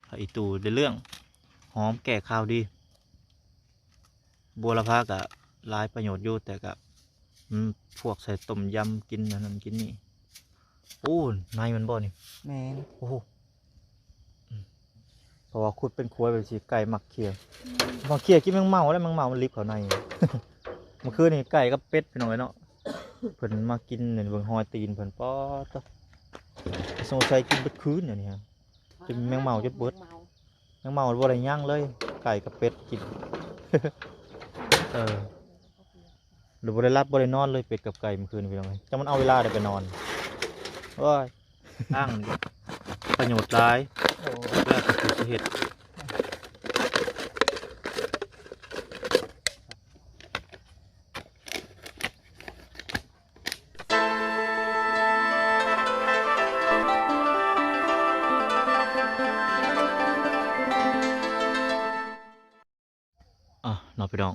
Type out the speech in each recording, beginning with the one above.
ຜັກອີ່ຕູໄດ້ເລື່ອງ ຫອມແກ້ຄາວດີ. ບົວລະພາກະຫຼາຍປະໂຫຍດຢູ່ ແຕ່ກະ ອືມ ພວກໃສ່ຕົ້ມຢຳ ກິນອັນນັ້ນກິນນີ້. ໂອ້ ໃນມັນບໍ່ນີ້? ແມ່ນ. ໂອ້ໂຫ ອືມ ເພາະວ່າຂຸດເປັນຂົວແບບຊີ້ ໄກ່ມັກເຄຍ ມັກເຄຍກິນແມງເມົາ ແລ້ວແມງເມົາມັນລິບເຂົ້າໃນ. ມື້ຄືນນີ້ໄກ່ກັບເປັດ ພີ່ນ້ອງເອີຍເນາະ ເພິ່ນມາກິນນີ້ ເບິ່ງຮອຍຕີນເພິ່ນ ປາດໂທ້ ສົງໄສກິນເບິດຄືນອັນນີ້ຮະ. ຈົນແມງເມົາຈົນເບິດ ແມງເມົາບໍ່ໄດ້ຫຍັງເລີຍ ໄກ່ກັບເປັດກິນ. ເອີ ຫຼືບໍ່ໄດ້ຫຼັບບໍ່ໄດ້ນອນເລີຍ ເປັດກັບໄກ່ມື້ຄືນ ພີ່ນ້ອງເອີຍ ຈັກມັນເອົາເວລາໃດໄປນອນ. ໂອ້ຍ ທາງປະໂຫຍດຫຼາຍ. ໂອ້ ແລ້ວກໍຄືຊິເຮັດ ອ່ະເນາະພີ່ນ້ອງ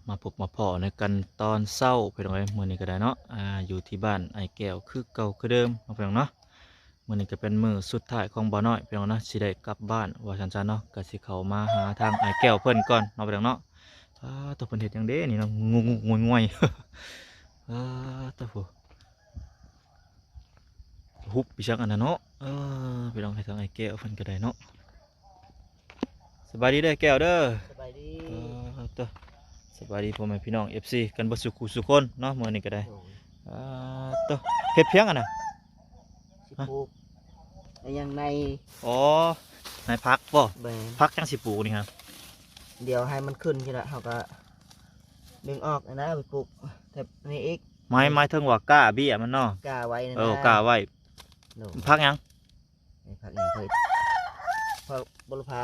ມາພົບມາພໍ້ໃນກັນຕອນເຊົ້າ ພີ່ນ້ອງເອີຍ. ມື້ນີ້ກໍໄດ້ເນາະ ອ່າ ຢູ່ທີ່ບ້ານໄອ້ແກ້ວຄືເກົ່າຄືເດີມເນາະ ພີ່ນ້ອງເນາະ. ມື້ນີ້ກໍເປັນມື້ສຸດທ້າຍຂອງບ່າວນ້ອຍ ພີ່ນ້ອງເນາະ ຊິໄດ້ກັບບ້ານວ່າຊັ້ນໆເນາະ. ກໍຊິເຂົ້າມາຫາທາງອ້າຍແກ້ວເພິ່ນກ່ອນເນາະ ພີ່ນ້ອງເນາະ. ປາດໂທ້ ເພິ່ນເຮັດຫຍັງເດນີ້ເນາະ ງຸກໆງວຍໆ. ປາດໂທ້ ຫຸບອີ່ຫຍັງອັນນັ້ນເນາະ. ເອີ ພີ່ນ້ອງ ໃຫ້ທາງອ້າຍແກ້ວເພິ່ນກໍໄດ້ເນາະ. ສະບາຍດີເດີແກ້ວເດີ. ສະບາຍດີ. ເອີ ໂທ້ ສະບາຍດີພໍ່ແມ່ພີ່ນ້ອງ ເອັຟຊີ ກັນເບິດສູ່ຄູ່ສູ່ຄົນເນາະ ມື້ນີ້ກໍໄດ້. ໂດຍ. ປາດໂທ້ ເຮັດພຽງອັນນະ ຊິ ຮະ ປູກ ອັນຫຍັງໃນ ອໍ ໃນຜັກບໍ່? ແມ່ນ. ຜັກຈັ່ງຊິປູກນີ້ຮະ? ດຽວໃຫ້ມັນຂຶ້ນຊີ້ລະ ເຮົາກໍດຶງອອກຫັ້ນນະ ໄປປູກແຖບນີ້ອີກ. ໝາຍ ໝາຍເຖິງວ່າກ້າເບ້ຍມັນເນາະ? ກ້າໄວ້ນັ້ນ. ເອີ ນະ ກ້າໄວ້. ໂດຍ. ຜັກຫຍັງ? ນີ້ຜັກຫຍັງ? ຜັກ ຜັກບົວລະພາ.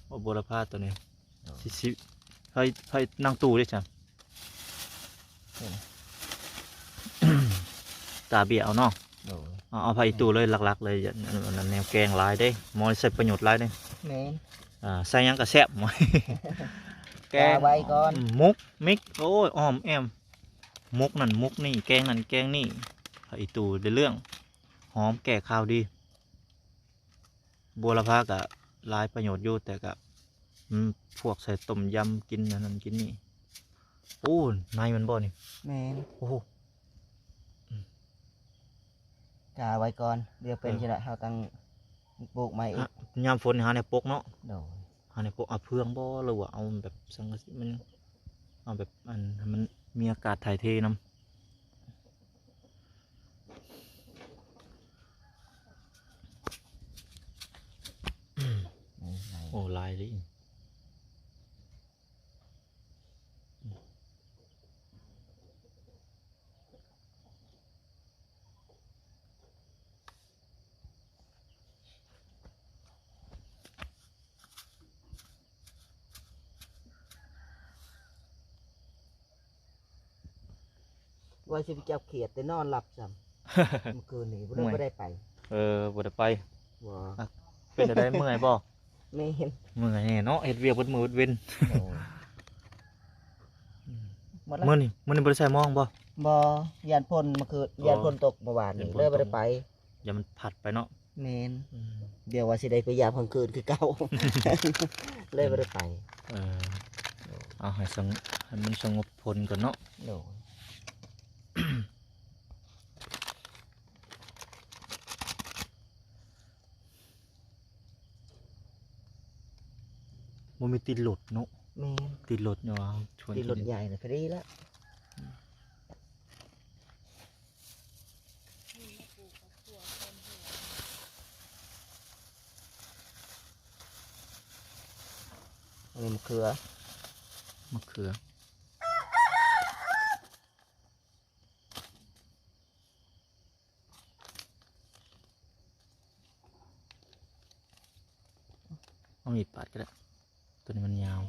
ໂອ້ ບົວລະພາຕົວນີ້. ໂດຍ. ຊິ ຊິ ໃຫ້ ໃຫ້ນາງຕູ້ເດ້ຊັ້ນ. ໂດຍ. ກ້າເບ້ຍເອົາເນາະ. ໂດຍ. ເອົາ ເອົາຜັກອີ່ຕູ້ເລີຍ ຫຼັກໆເລີຍ ອັນນັ້ນແນວແກງຫຼາຍເດ້ ໝໍໃຊ້ປະໂຫຍດຫຼາຍເດ້. ແມ່ນ. ອ່າ ໃສ່ຫຍັງກໍແຊບ. ແກງ ກ້າໄວ້ກ່ອນ. ໝົກ ມິກ ໂອ້ຍ ອ້ອມແອ້ມ ໝົກນັ້ນໝົກນີ້ ແກງນັ້ນແກງນີ້ ຜັກອີ່ຕູ້ໄດ້ເລື່ອງ ຫອມແກ້ຄາວດີ. ບົວລະພາກະຫຼາຍປະໂຫຍດຢູ່ ແຕ່ກະ ອືມ ພວກໃສ່ຕົ້ມຢຳ ກິນອັນນັ້ນກິນນີ້. ໂອ້ ໃນມັນບໍ່ນີ້? ແມ່ນ. ໂອ້ໂຫ ກາໄວ້ກ່ອນ ດຽວເປັນ ເອີ ຊິລະ ເຮົາຕັ້ງປູກໃໝ່ອີກ. ຍາມຝົນຫາແນວປົກເນາະ. ໂດຍ. ຫາແນວປົກ ເອົາເຟືອງບໍ່ ຫຼືວ່າເອົາແບບສັງກະສີ ມັນ ເອົາແບບ ອັນ ໃຫ້ມັນມີອາກາດຖ່າຍເທນຳ. ໂອ້ ຫຼາຍເລີຍ. ວ່າຊິໄປຈັບຂຽດ ແຕ່ນອນຫຼັບຊ້ຳ ມື້ຄືນນີ້ບໍ່ໄດ້ ເມື່ອຍ ບໍ່ໄດ້ໄປ. ເອີ ບໍ່ໄດ້ໄປ. ບໍ່. ອ່ະ ເປັນຈັ່ງໃດ ເມື່ອຍບໍ່? ແມ່ນ. ເມື່ອຍແນ່ເນາະ ເຮັດວຽກເບິດມື້ເບິດເວັນ. ໂອ້ຍ ອືມ ໝົດລະ. ມື້ນີ້ ມື້ນີ້ບໍ່ໄດ້ໃສ່ໝອງບໍ່? ບໍ່ ຢ້ານຝົນ ເມື່ອຄືນ ອໍ ຢ້ານຝົນຕົກເມື່ອວານນີ້ ຢ້ານຝົນ ເລີຍບໍ່ໄດ້ໄປ. ຢ່າມັນພັດໄປເນາະ. ແມ່ນ. ອືມ ດຽວວ່າຊິໄດ້ໄປຢາມກາງຄືນຄືເກົ່າ ເລີຍບໍ່ໄດ້ໄປ. ເອີ ເອົາໃຫ້ສະຫງົບ ໃຫ້ມັນສະຫງົບຝົນກ່ອນເນາະ. ໂດຍ. ບໍ່ມີຕິດລົດເນາະ. ແມ່ນ. ຕິດລົດເນາະ ຊວນ ຕິດລົດໃຫຍ່ນະ ພໍດີລະ. ອັນນີ້ມະເຂືອ ມະເຂືອ. ເອົາມີດປາດກໍໄດ້ ຕົວນີ້ມັນຍາວ.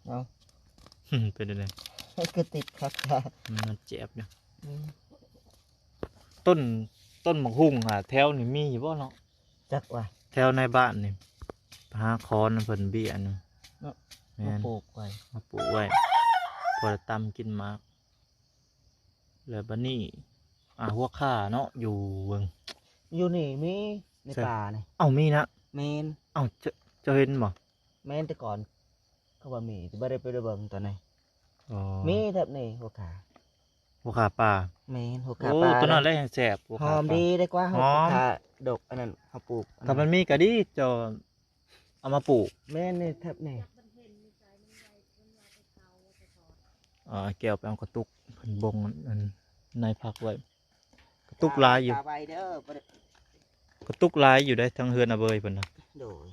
ເອົາ ເປັນຈັ່ງໃດ? ມັນຄືຕິດຄັກ ມັນເຈັບຢູ່. ອືມ ຕົ້ນ ຕົ້ນໝາກຫຸ່ງຫາແຖວນີ້ມີຢູ່ບໍ່ເນາະ? ຈັກວ່າ ແຖວໃນບ້ານນີ້ ຫາຂໍນຳເພິ່ນເບ້ຍໜຶ່ງເນາະ ແມ່ນ ມາປູກໄວ້ ມາປູກໄວ້ ພໍໄດ້ຕຳກິນໝາກ. ແລ້ວບັດນີ້ ອ່າ ຫົວຂ່າເນາະ ຢູ່ເບິ່ງ ຢູ່ນີ້ມີໃນ ໃສ ປ່ານີ້ ເອົ້າ ມີນະ ແມ່ນ ເອົ້າ ເຈົ້າ ເຈົ້າເຫັນບໍ່? ແມ່ນ ແຕ່ກ່ອນເຂົາວ່າມີ ແຕ່ບໍ່ໄດ້ໄປເບິ່ງຕອນນີ້ ອໍ ມີແຖບນີ້ຫົວຂ່າ ຫົວຂ່າປ່າ ແມ່ນ ຫົວຂ່າ ໂອ້ ປ່າ ຕົວນັ້ນແຫຼະແຮງແຊບ ຫົວຂ່າ ຫອມດີ ໄດ້ກວ່າ ຫອມ ຫົວຂ່າດົກອັນນັ້ນເຮົາປູກ ຖ້າມັນມີກໍດີ ເຈົ້າເອົາມາປູກ ແມ່ນ ນີ້ແຖບນີ້ ອ່າ ແກ້ວໄປເອົາກະຕຸກ ເພິ່ນບົ່ງອັນ ອັນໃນຜັກໄວ້ ກະຕຸກຫຼາຍຢູ່ ຕາໄວເດີ ບໍ່ໄດ້ ກະຕຸກຫຼາຍຢູ່ເດ້ ທາງເຮືອນອາເບີຍເພິ່ນນະ ໂດຍ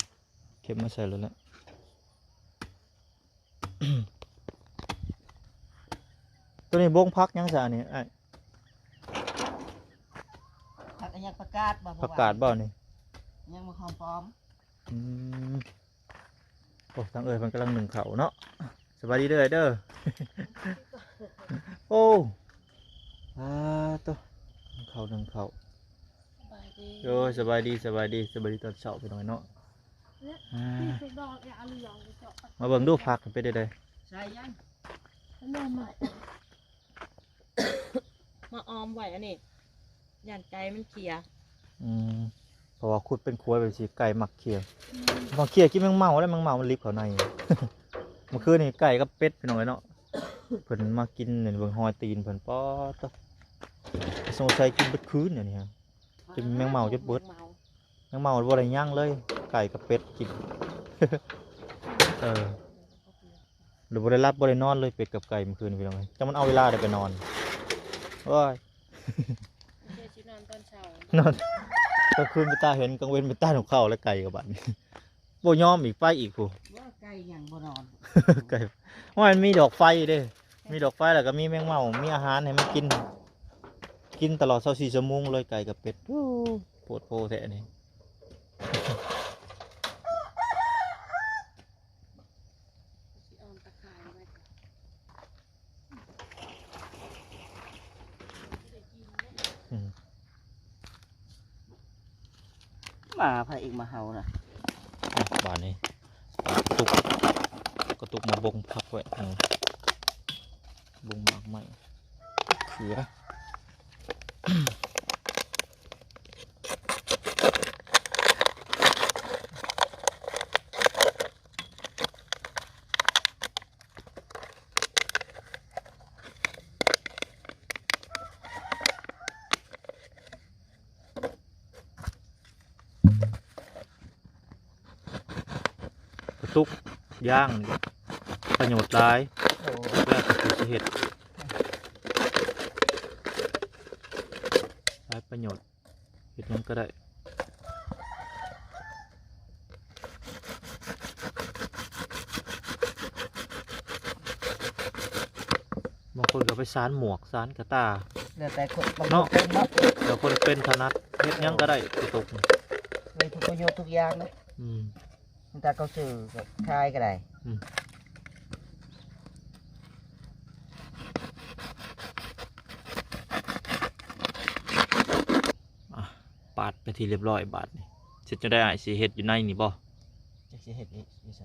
ເກັບມາໃສ່ໂລດແຫຼະ ໂຕນີ້ບົ່ງຜັກຫຍັງຊະນີ້ອ້າຍ? ຜັກອີຫຍັງ ຜັກກາດບໍ່? ຜັກກາດບໍ່ນີ້? ຍັງບໍ່ຫອມປ້ອມ ອືມ ໂອ້ ທາງເອື້ອຍເພິ່ນກຳລັງໜຶ້ງເຂົ້າເນາະ ສະບາຍດີເດີອ້າຍເດີ ໂອ້ ອາ ໂຕ ໜຶ້ງເຂົ້າ ໜຶ້ງເຂົ້າ ສະບາຍດີ ໂອ້ຍ ສະບາຍດີ ສະບາຍດີ ສະບາຍດີຕອນເຊົ້າ ພີ່ນ້ອງເນາະ ອ່າ ມາເບິ່ງດູຜັກເປັນຈັ່ງໃດ ໃສ່ຍັງ ມາອ້ອມໄວ້ອັນນີ້ ຢ້ານໄກ່ມັນເຄຍ ອືມ ເພາະວ່າຂຸດເປັນຂົວແບບຊີ້ ໄກ່ມັກເຄຍ ອືມ ມັກເຄຍກິນແມງເມົາ ແລ້ວແມງເມົາມັນລິບເຂົ້າໃນ ເມື່ອຄືນນີ້ໄກ່ກັບເປັດ ພີ່ນ້ອງເອີຍເນາະ ເພິ່ນມາກິນນີ້ ເບິ່ງຮອຍຕີນເພິ່ນ ປາດໂທ້ ສົງໄສກິນເບິດຄືນອັນນີ້ ກິນແມງເມົາຈົນເບິດ ແມງເມົາ ແມງເມົາບໍ່ໄດ້ຫຍັງເລີຍ ໄກ່ກັບເປັດກິນ ເອີ ແລ້ວບໍ່ໄດ້ຫຼັບບໍ່ໄດ້ນອນເລີຍ ເປັດກັບໄກ່ມື້ຄືນ ພີ່ນ້ອງເອີຍ ຈັກມັນເອົາເວລາໃດໄປນອນ ໂອ້ຍ ເຈົ້າຊິນອນຕອນເຊົ້າ ນອນ ກາງຄືນໄປຕາເຫັນ ກາງເວັນໄປຕານົກເຂົາ ແລະໄກ່ກໍບາດນີ້ ບໍ່ຍອມອີກ ໄປອີກພຸ້ນ ວ່າໄກ່ຍັງບໍ່ນອນ ໄກ່ ວ່າມັນມີດອກໄຟເດ້ ມີດອກໄຟ ແລ້ວກໍມີແມງເມົາ ມີອາຫານໃຫ້ມັນກິນ ກິນຕະຫຼອດຊາວສີ່ຊົ່ວໂມງເລີຍ ໄກ່ກັບເປັດ ໂອ້ ໂພດໂພແທ້ນີ້. ອືມ ໝາໃຜອີກມາເຫົ່ານະ ອ່ະ ບາດນີ້ ກະຕຸກ ກະຕຸກມາບົ່ງຜັກໄວ້ ອືມ ບົ່ງໝາກໄມ້ ເຂືອ. ກະຕຸກ ຢາງ ປະໂຫຍດຫຼາຍ ໂອ້ ແລ້ວແຕ່ຜູ້ຊິເຮັດ ຫຼາຍປະໂຫຍດ ເຮັດຫຍັງກໍໄດ້ ບາງຄົນກໍໄປສານໝວກ ສານກະຕ່າ ແລ້ວແຕ່ຄົນ ບາງຄົນເນາະ ເປັນເນາະ ແລ້ວຄົນເປັນຖະໜັດ ເຮັດຫຍັງກໍໄດ້ ກະຕຸກ ມີທຸກປະໂຫຍດທຸກຢ່າງເດ້ ອືມ ມັນຕາເຂົາຊື້ກໍຂາຍກໍໄດ້ ອືມ ອ່ະ ປາດເປັນທີ່ຮຽບຮ້ອຍບາດນີ້ ເຮັດຈັ່ງໃດອ້າຍ ຊິເຮັດຢູ່ໃນນີ້ບໍ່? ຈັກຊິເຮັດຢູ່ ຢູ່ໃສ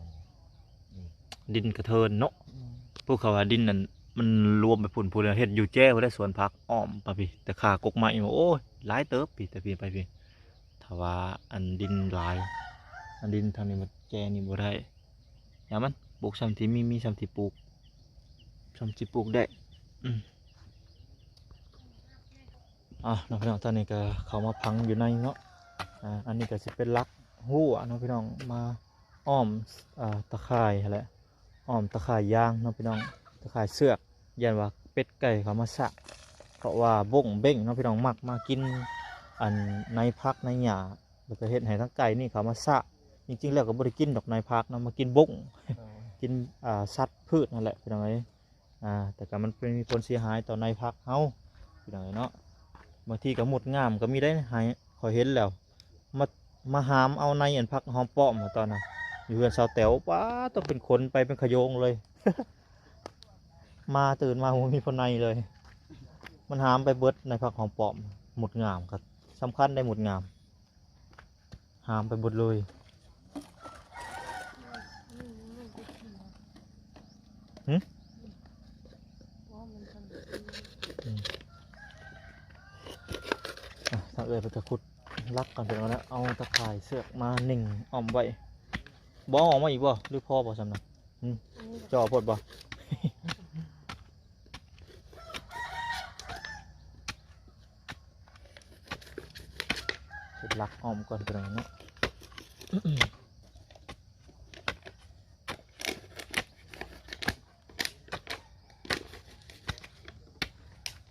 ອືມ ດິນກະເທີນເນາະ ອືມ ພວກເຂົາວ່າດິນນັ້ນມັນລວມໄປພຸ້ນ ພຸ້ນເຮັດຢູ່ແຈພຸ້ນແຫຼະ ສວນຜັກອ້ອມໄປພີ້ ແຕ່ຄາກົກໄມ້ ໂອ້ຍ ຫຼາຍເຕີບພີ້ ແຕ່ພີ້ໄປພີ້ ຖ້າວ່າອັນດິນຫຼາຍ ອັນດິນທາງນີ້ມັນແຈນີ້ບໍ່ໄດ້ ຢ່າມັນ ປູກຊ່ຳທີ່ມີ ມີຊ່ຳທີ່ປູກ ຊ່ຳທີ່ປູກໄດ້ ອືມ ອ່ະ ເນາະ ພີ່ນ້ອງ ຕອນນີ້ກໍເຂົ້າມາພັງຢູ່ໃນເນາະ ອ່າ ອັນນີ້ກໍຊິເປັນຫຼັກຮົ້ວເນາະ ພີ່ນ້ອງ ມາອ້ອມ ອ່າ ຕະຂ່າຍຫັ້ນແຫຼະ ອ້ອມຕະຂ່າຍຢາງເນາະ ພີ່ນ້ອງ ຕະຂ່າຍເຊືອກ ຢ້ານວ່າເປັດໄກ່ເຂົາມາຊະ ເພາະວ່າບົ້ງເບັ້ງເນາະ ພີ່ນ້ອງ ມັກມາກິນອັນໃນຜັກໃນຫຍ້າ ແລ້ວກໍເຮັດໃຫ້ທາງໄກ່ນີ້ເຂົາມາຊະ ຈິງໆແລ້ວກໍບໍ່ໄດ້ກິນດອກໃນຜັກເນາະ ມາກິນບົ້ງ ອໍ ກິນ ອ່າ ສັດພືດຫັ້ນແຫຼະ ພີ່ນ້ອງເອີຍ ອ່າ ແຕ່ກໍມັນເປັນ ມີຜົນເສຍຫາຍຕໍ່ໃນຜັກເຮົາ ພີ່ນ້ອງເອີຍເນາະ ບາງທີກໍມຸດງາມກໍມີໄດ໋ ໃຫ້ຂ້ອຍເຫັນແລ້ວ ມາ ມາຫາມເອົາໃນອັນຜັກຫອມປ້ອມຕອນນັ້ນ ຢູ່ເຮືອນສາວແຕວ ປາດ ຕ້ອງເປັນຂົນໄປເປັນຂະໂຍງເລີຍ ມາຕື່ນມາບໍ່ມີພອນໃນເລີຍ ມັນຫາມໄປເບິດໃນຜັກຫອມປ້ອມ ມຸດງາມກໍ ສຳຄັນໄດ້ໝົດງາມ ຫາມໄປເບິດເລີຍ. ຫຶ? ອືມ ອ່ະ ທາງເອື້ອຍເພິ່ນກະຂຸດຫຼັກກ່ອນ ເພິ່ນເອົາຕະຂ່າຍເຊືອກມາໜິ່ງອ້ອມໄວ້. ບໍ່ເອົາອອກມາອີກບໍ່ ຫຼືພໍບໍ່ຊ່ຳນັ້ນ? ຫຶ? ຈ່ອໂພດບໍ່? ເຮັດຫຼັກອ້ອມກ່ອນ ພີ່ນ້ອງເນາະ.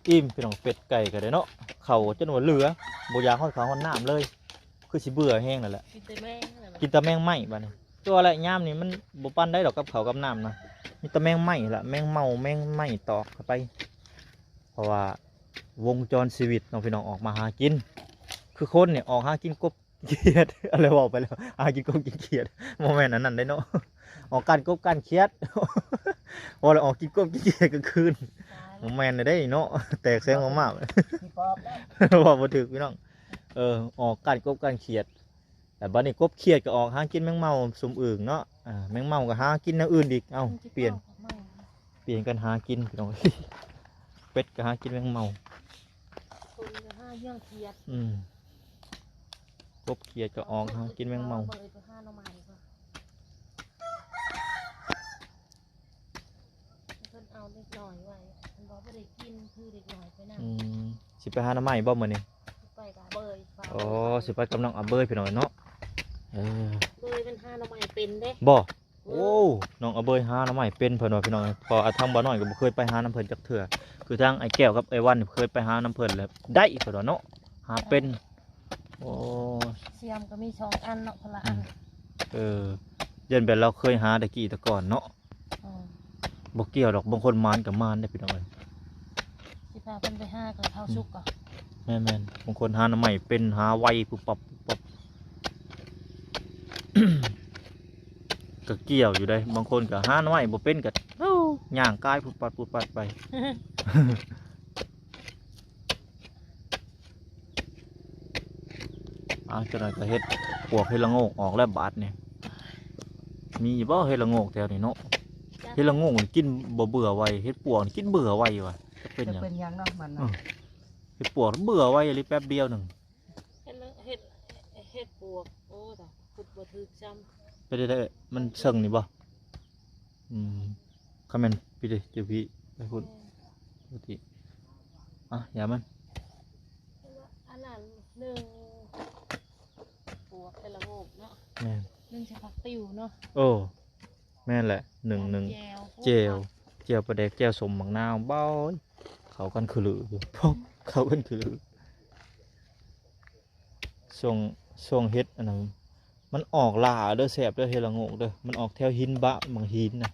ອີ່ມ ພີ່ນ້ອງ ເປັດໄກ່ກໍໄດ້ເນາະ ເຂົ້າຈົນວ່າເຫຼືອ ບໍ່ຢາກຮອດເຂົ້າຮອດນ້ຳເລີຍ ຄືຊິເບື່ອແຮງນັ້ນແຫຼະ ກິນແຕ່ແມງນັ້ນແຫຼະ ກິນແຕ່ແມງໄມ້ບາດນີ້. ແຕ່ວ່າລະຍາມນີ້ມັນບໍ່ປານໃດດອກກັບເຂົ້າກັບນ້ຳນະ ມີແຕ່ແມງໄມ້ລະ ແມງເມົາ ແມງໄມ້ຕອກເຂົ້າໄປ ເພາະວ່າວົງຈອນຊີວິດເນາະ ພີ່ນ້ອງ ອອກມາຫາກິນ ຄືຄົນນີ້ອອກຫາກິນກົບ ຂຽດ ອະໄລເວົ້າໄປແລ້ວ ຫາກິນກົບກິນຂຽດ ບໍ່ແມ່ນອັນນັ້ນເດ້ເນາະ ອອກກ້ານກົບກ້ານຂຽດ ເວົ້າແລ້ວອອກກິນກົບກິນຂຽດກາງຄືນ ບໍ່ແມ່ນເດ້ເນາະ ແຕກແສງອອກມາ ເວົ້າບໍ່ຖືກພີ່ນ້ອງ ເອີ ອອກກ້ານກົບກ້ານຂຽດ ແລ້ວບາດນີ້ກົບຂຽດກໍອອກຫາກິນແມງເມົາຊຸມອຶ່ງເນາະ ອ່າ ແມງເມົາກໍຫາກິນແນວອື່ນອີກ ເອົ້າ ມັນຊິ ປ່ຽນ ອອກມາ ປ່ຽນກັນຫາກິນ ພີ່ນ້ອງ ເປັດກໍຫາກິນແມງເມົາ ຄົນກໍຫາເຫຍື່ອຂຽດ ອືມ ກົບຂຽດກໍອອກຫາກິນແມງເມົາ ເພິ່ນເອົາເດັກນ້ອຍໄວ້ ເພິ່ນບໍ່ໄດ້ກິນ ຄືເດັກນ້ອຍໄປນຳ ອືມ ຊິໄປຫາໜໍ່ໄມ້ບໍ່ມື້ນີ້? ຊິໄປກັບເບີຍ ໂອ້ ຊິໄປກັບນ້ອງອາເບີຍ ພີ່ນ້ອງເນາະ ເອີ ເບີຍມັນຫາໜໍ່ໄມ້ເປັນເດ້ ບໍ່? ໂອ້ ນ້ອງອາເບີຍຫາໜໍ່ໄມ້ເປັນເພິ່ນວ່າ ພີ່ນ້ອງ ເພາະວ່າທາງບ່າວນ້ອຍກໍບໍ່ເຄີຍໄປຫານຳເພິ່ນຈັກເທື່ອ ຄືທາງອ້າຍແກ້ວກັບອ້າຍວັນເຄີຍໄປຫານຳເພິ່ນແລ້ວໄດ້ເພິ່ນວ່າເນາະ ຫາເປັນ ໂອ້ ສຽມກໍມີສອງອັນເນາະ ຄົນລະອັນ ອືມ ເອີ ຢ້ານແບບລາວເຄີຍຫາແຕ່ກີ້ແຕ່ກ່ອນເນາະ ອືມ ບໍ່ກ່ຽວດອກ ບາງຄົນໝານກໍໝານເດ້ ພີ່ນ້ອງເອີຍ ຊິພາເພິ່ນໄປຫາກໍເທົ່າສຸກກໍ ອືມ ແມ່ນໆ ບາງຄົນຫາໜໍ່ໄມ້ເປັນ ຫາໄວປຸບປັບປຸບປັບ ກໍກ່ຽວຢູ່ເດ້ ບາງຄົນກໍຫາໜໍ່ໄມ້ບໍ່ເປັນກໍ ໂອ້ ຍ່າງກາຍປຸດປັດປຸດປັດໄປ ອ່າ ຈັກໜ້ອຍກໍເຫັດປວກເຫັດລະໂງກອອກແລ້ວບາດນີ້ ມີຢູ່ບໍ່ເຫັດລະໂງກແຖວນີ້ເນາະ? ເຫັດລະໂງກນີ້ກິນບໍ່ເບື່ອໄວ ເຫັດປວກນີ້ກິນເບື່ອໄວວ່າ ຈັກເປັນຫຍັງ ເປັນຫຍັງເນາະມັນນະ ເອີ ເຫັດປວກເບື່ອໄວອີ່ຫຼີ ແປັບດຽວໜຶ່ງ ເຫັດລະ ເຫັດ ເຫັດປວກ ໂອ້ ຕາຍ ຂຸດບໍ່ຖືກຊ້ຳ ເປັນໄດ້ ມັນເຊິ່ງນີ້ບໍ່? ອືມ ຄຳແມ່ນ ພີ່ເດ້ ເຈົ້າພີ່ ໄປພຸ້ນ ແມ່ນ ໂທດທີ ອ່ະ ຢ່າມັນ ອັນນັ້ນໜຶ່ງ ປວກແຕ່ລະໂງກເນາະ ແມ່ນ ໜຶ່ງໃສ່ຜັກຕິວເນາະ ໂອ້ ແມ່ນແຫຼະ ໜຶ່ງ ໜຶ່ງ ແຈ່ວ ແຈ່ວ ແຈ່ວປາແດກ ແຈ່ວສົ້ມບັກນາວ ບາຍ ເຂົ້າກັນຄືລື ເຂົ້າກັນຄືລື ຊ່ວງ ຊ່ວງເຫັດອັນນັ້ນ ມັນອອກຫຼ້າເດີ ແຊບເດີ ເຫັດລະໂງກເດີ ມັນອອກແຖວຫີນບະ ໝ່ອງຫີນນະ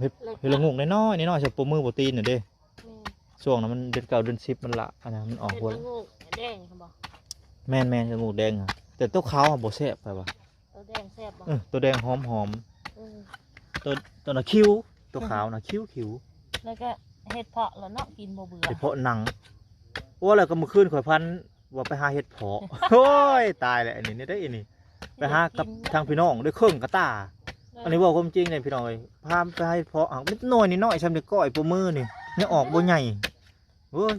ເຫັດ ເຫັດລະໂງກນ້ອຍໆ ນ້ອຍໆ ສ່ຳໂປ້ມືໂປ້ຕີນນະເດ້ ແມ່ນ ຊ່ວງນັ້ນມັນເດືອນເກົ້າເດືອນສິບມັນລະ ອັນນັ້ນມັນອອກຫົວ ເຫັດລະໂງກແດງຫັ້ນບໍ່? ແມ່ນໆ ເຫັດລະໂງກແດງ ແຕ່ໂຕຂາວບໍ່ແຊບ ຂ້ອຍວ່າ ໂຕແດງແຊບບໍ່? ເອີ ໂຕແດງຫອມໆ ເອີ ໂຕ ໂຕນັ້ນຄິວ ໂຕຂາວນະຄິວໆ ແລ້ວກໍເຫັດເຜາະລະເນາະ ກິນບໍ່ເບື່ອ ເຫັດເຜາະໜັງ ໂອ້ ແລ້ວກໍມື້ຄືນຂ້ອຍຝັນ ວ່າໄປຫາເຫັດເຜາະ ໂອ້ຍ ຕາຍແລ້ວ ອັນນີ້ ນີ້ໄດ໋ ອັນນີ້ ໄປຫາກັບທາງພີ່ນ້ອງໄດ້ເຄິ່ງກະຕ່າ ອັນນີ້ເວົ້າຄວາມຈິງເດ້ພີ່ນ້ອງເອີຍ ພາໄປຫາເຫັດເຜາະ ມັນໜ່ວຍນ້ອຍໆ ຊ່ຳເດັກກ້ອຍໂປ້ມືນີ້ ຍັງອອກບໍ່ໃຫຍ່ ໂອ້ຍ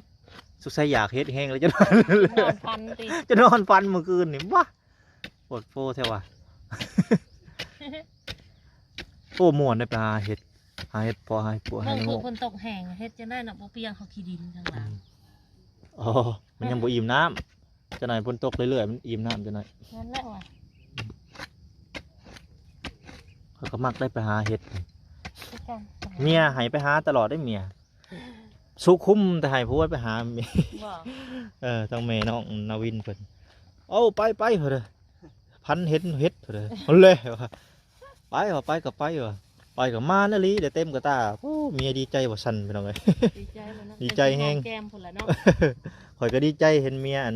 ສົງໄສຢາກເຫັດແຮງແລ້ວ ຈະນອນ ຈະນອນຝັນຕິ ຈະນອນຝັນມື້ຄືນນີ້ ບາ ໂພດໂພແທ້ວ່າ ໂອ້ ມ່ວນໄດ໋ ໄປຫາເຫັດ ຫາເຫັດເຜາະ ຫາເຫັດປວກ ຫາເຫັດລະໂງກ ຝົນຕົກແຮງ ເຮັດຈັ່ງໃດເນາະ ບໍ່ປຽກເຂົາຂີ້ດິນຂ້າງຫຼັງ ອໍ ມັນຍັງບໍ່ອີ່ມນ້ຳ ຈັກໜ້ອຍຝົນຕົກເລື້ອຍໆ ມັນອີ່ມນ້ຳຈັກໜ້ອຍ ນັ້ນແຫຼະວ່າ ຂ້ອຍກໍມັກໄດ້ໄປຫາເຫັດ ຄືກັນ ເມຍໃຫ້ໄປຫາຕະຫຼອດເດ້ເມຍ ສຸຂຸມແຕ່ໃຫ້ຜົວໄປຫາ ບໍ່ ເອີ ທາງແມ່ນ້ອງນາວິນເພິ່ນ ເອົາ ໄປ ໄປ ເພິ່ນ ພັນເຫັນເຫັດ ເພິ່ນ ເອົາແຫຼະວ່າ ໄປວ່າ ໄປກໍໄປວ່າ ໄປກໍມານອີ່ຫຼີ ໄດ້ເຕັມກະຕ່າ ໂອ້ ເມຍດີໃຈວ່າຊັ້ນ ພີ່ນ້ອງເອີຍ ດີໃຈແລ້ວເນາະ ດີໃຈແຮງ ແກ້ມພຸ້ນລະເນາະ ຂ້ອຍກໍດີໃຈເຫັນເມຍ ອັນ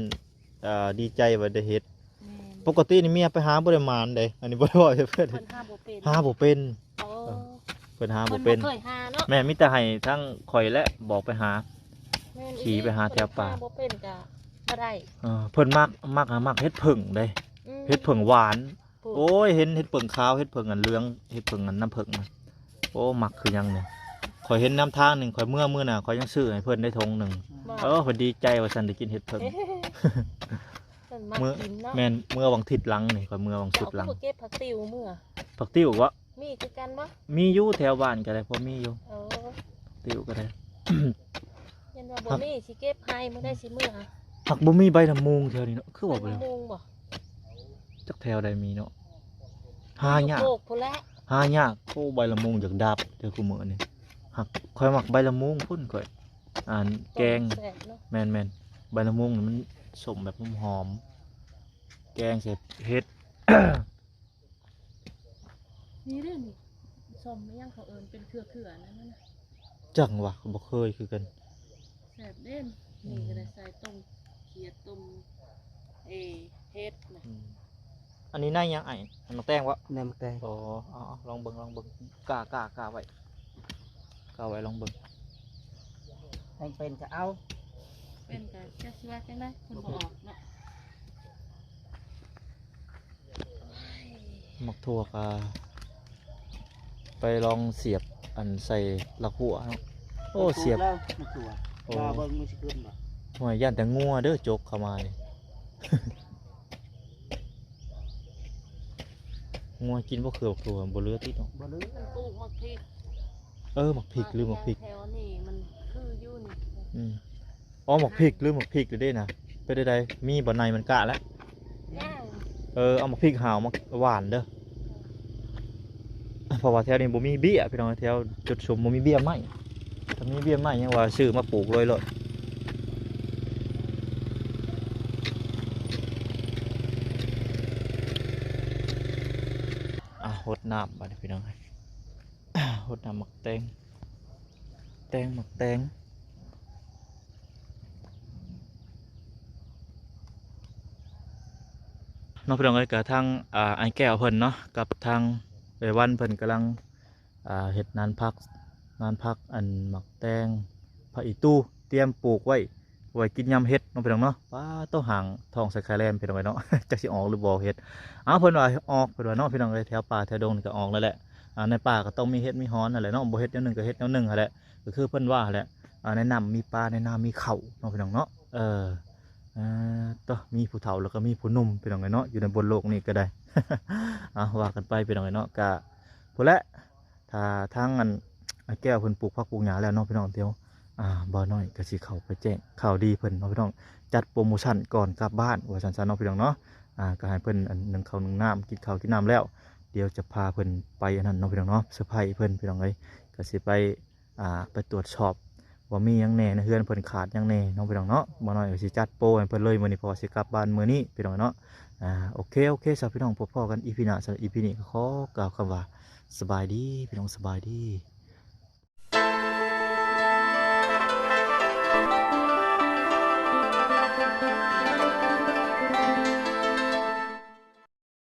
ເອີ ດີໃຈວ່າໄດ້ເຫັດ ແມ່ນ ປົກກະຕິນີ້ເມຍໄປຫາບໍ່ໄດ້ໝານເດ້ ອັນນີ້ບໍ່ໄດ້ເວົ້າໃຫ້ເພິ່ນ ເພິ່ນຫາບໍ່ເປັນ ຫາບໍ່ເປັນ ໂອ້ ເອີ ເພິ່ນຫາບໍ່ເປັນ ເພິ່ນບໍ່ເຄີຍຫາເນາະ ແມ່ນ ມີແຕ່ໃຫ້ທາງຂ້ອຍແຫຼະບອກໄປຫາ ແມ່ນ ຂີ່ໄປຫາແຖວປ່າ ເພິ່ນຫາບໍ່ເປັນກະ ໄດ້ ເອີ ເພິ່ນມັກ ມັກ ມັກເຫັດເຜິ້ງເດ້ ອືມ ເຫັດເຜິ້ງຫວານ ໂອ້ຍ ເຫັນເຫັດເຜິ້ງຂາວ ເຫັດເຜິ້ງອັນເຫຼືອງ ເຫັດເຜິ້ງອັນນ້ຳເຜິ້ງນະ ໂອ້ ມັກຄືຫຍັງນີ້ ຂ້ອຍເຫັນນຳທາງໜຶ່ງ ຂ້ອຍເມືອມື້ໜ້າ ຂ້ອຍຍັງຊື້ໃຫ້ເພິ່ນໄດ້ຖົງໜຶ່ງ ເອີ ເພິ່ນດີໃຈວ່າຊັ້ນ ໄດ້ກິນເຫັດເຜິ້ງ ເພິ່ນມັກ ເມືອ ກິນເນາະ ແມ່ນ ເມືອວັງທິດຫຼັງນີ້ ຂ້ອຍເມືອວັງສຸກຫຼັງ ເຈົ້າຄືບໍ່ເກັບຜັກຕິ້ວເມືອ ຜັກຕິ້ວເບາະ ມີຄືກັນບໍ່ ມີຢູ່ແຖວບ້ານກໍໄດ້ ພໍມີຢູ່ ເອີ ຕິ້ວກໍໄດ້ ເຫັນວ່າບໍ່ມີຊິເກັບໃຫ້ ມື້ໃດຊິເມືອ ຫາກບໍ່ມີໃບລະມຸງແຖວນີ້ເນາະ ຄືວ່າບໍ່ ໃບລະມຸງບໍ່ ຈັກແຖວໃດມີເນາະ ຫາຍາກ ຢູ່ໂຄກພຸ້ນແຫຼະ ຫາຍາກ ໂອ້ ໃບລະມຸງຢາກດັບເດີ້ ຄູ່ມື້ນີ້ ຫາກຂ້ອຍມັກໃບລະມຸງພຸ້ນຂ້ອຍ ອັນແກງ ແຊບເນາະ ແມ່ນໆ ໃບລະມຸງນີ້ມັນສົ້ມແບບຫອມໆ ແກງໃສ່ເຫັດ ນີ້ເດ້ນີ້ ສົ້ມອີ່ຫຍັງເຂົາເອີ້ນເປັນເຄືອໆ ນັ້ນນະ ຈັ່ງຫວະ ຂ້ອຍບໍ່ເຄີຍຄືກັນ ແຊບເດ້ ນີ້ກໍໄດ້ໃສ່ຕົ້ມຂຽດ ຕົ້ມ ເອ ເຫັດນະ ອືມ ອັນນີ້ໃນຫຍັງອ້າຍ ໃນໝາກແຕງເບາະ ໃນໝາກແຕງ ອໍ ເອົາໆ ລອງເບິ່ງ ລອງເບິ່ງ ກ້າ ກ້າ ກ້າໄວ້ ກ້າໄວ້ ລອງເບິ່ງ ແຕງເປັນກໍເອົາ ເປັນກໍຈັກຊິວ່າຈັ່ງໃດ ເພິ່ນບໍ່ອອກເນາະ ໝາກຖົ່ວກະໄປລອງສຽບອັນໃສ່ລາກຫົວເນາະ ໂອ້ ສຽບ ແລ້ວໝາກຖົ່ວ ໂອ້ ລາເບິ່ງມັນຊິຂຶ້ນບໍ່ ໂອ້ຍ ຢ້ານແຕ່ງົວເດີ້ ຈົກເຂົ້າມານີ້ ງົວກິນບໍ່ເຄືອໝາກຖົ່ວ ບໍ່ເຫຼືອຕິເນາະ ບໍ່ເຫຼືອ ມັນປູກໝາກພິກ ເອີ ໝາກພິກ ລືມໝາກພິກ ແຖວນີ້ມັນຄືຢູ່ນີ້ ອືມ ອໍ ໝາກພິກ ລືມໝາກພິກເດ້ນະ ເປັນໃດ ມີບໍ່ ໃນມັນກະແລ້ວ ຍັງ ເອີ ເອົາໝາກພິກຫາວມາຫວ່ານເດີ້ ເພາະວ່າແຖວນີ້ບໍ່ມີເບ້ຍ ພີ່ນ້ອງ ແຖວຈຸດຊຸມບໍ່ມີເບ້ຍໄມ້ ຖ້າມີເບ້ຍໄມ້ຍັງວ່າຊື້ມາປູກເລີຍໂລດ ອ່ະ ຫົດນ້ຳບາດນີ້ ພີ່ນ້ອງເອີຍ ຫົດນ້ຳໝາກແຕງ ແຕງ ໝາກແຕງ ເນາະ ພີ່ນ້ອງເອີຍ ກະທາງ ອ່າ ອ້າຍແກ້ວເພິ່ນເນາະ ກັບທາງເອື້ອຍວັນເພິ່ນກຳລັງ ອ່າ ເຮັດນານຜັກ ນານຜັກ ອັນ ໝາກແຕງ ຜັກອີ່ຕູ ຕຽມປູກໄວ້ ໄວ້ກິນຍາມເຫັດເນາະ ພີ່ນ້ອງເນາະ ປາໂຕ ຫາງທ້ອງໃສ່ໄຂ່ແລມ ພີ່ນ້ອງເອີຍເນາະ ຈັກຊິອອກຫຼືບໍ່ເຫັດ ອ້າວ ເພິ່ນວ່າອອກ ເພິ່ນວ່າເນາະ ພີ່ນ້ອງເອີຍ ແຖວປ່າແຖວດົງນີ້ກໍອອກແລ້ວແຫຼະ ອ່າ ໃນປ່າກໍຕ້ອງມີເຫັດມີຫອນຫັ້ນແຫຼະເນາະ ບໍ່ເຮັດແນວໜຶ່ງກໍເຮັດແນວໜຶ່ງຫັ້ນແຫຼະ ກໍຄືເພິ່ນວ່າຫັ້ນແຫຼະ ອ່າ ໃນນ້ຳມີປາ ໃນນາມີເຂົ້າເນາະ ພີ່ນ້ອງເນາະ ເອີ ເອີ ໂຕ ມີຜູ້ເຖົ້າແລ້ວກໍມີຜູ້ໜຸ່ມ ພີ່ນ້ອງເອີຍເນາະ ຢູ່ໃນບົນໂລກນີ້ກໍໄດ້ ເອົາ ວ່າກັນໄປ ພີ່ນ້ອງເອີຍເນາະ ກະພຸ້ນແຫຼະ ຖ້າທາງອັນ ອ້າຍແກ້ວເພິ່ນປູກຜັກປູກຫຍ້າແລ້ວເນາະ ພີ່ນ້ອງ ດຽວ ອ່າ ບ່າວນ້ອຍກໍຊິເຂົ້າໄປແຈ້ງຂ່າວດີເພິ່ນເນາະ ພີ່ນ້ອງ ຈັດໂປຣໂມຊັນກ່ອນກັບບ້ານ ວ່າຊັ້ນຊະເນາະ ພີ່ນ້ອງເນາະ ອ່າ ກໍໃຫ້ເພິ່ນ ອັນ ໜຶ້ງເຂົ້າໜຶ້ງນ້ຳ ກິນເຂົ້າກິນນ້ຳແລ້ວ ດຽວຈະພາເພິ່ນໄປອັນນັ້ນເນາະ ພີ່ນ້ອງເນາະ ເຊີໄພເພິ່ນ ພີ່ນ້ອງເອີຍ ກໍຊິໄປ ອ່າ ໄປຕວດສອບວ່າມີຫຍັງແດ່ໃນເຮືອນເພິ່ນ ຂາດຫຍັງແດ່ເນາະ ພີ່ນ້ອງເນາະ ບ່າວນ້ອຍກໍຊິຈັດໂປຣໃຫ້ເພິ່ນເລີຍ ມື້ນີ້ ເພາະວ່າຊິກັບບ້ານມື້ນີ້ ພີ່ນ້ອງເນາະ ອ່າ ໂອເຄ ໂອເຄ ຊະ ພີ່ນ້ອງ ພົບພໍ້ກັນ ອີ ພີ ໜ້າ ສຳລັບ ອີ ພີ ນີ້ກໍຂໍກ່າວຄຳວ່າ ສະບາຍດີ ພີ່ນ້ອງ ສະບາຍດີ.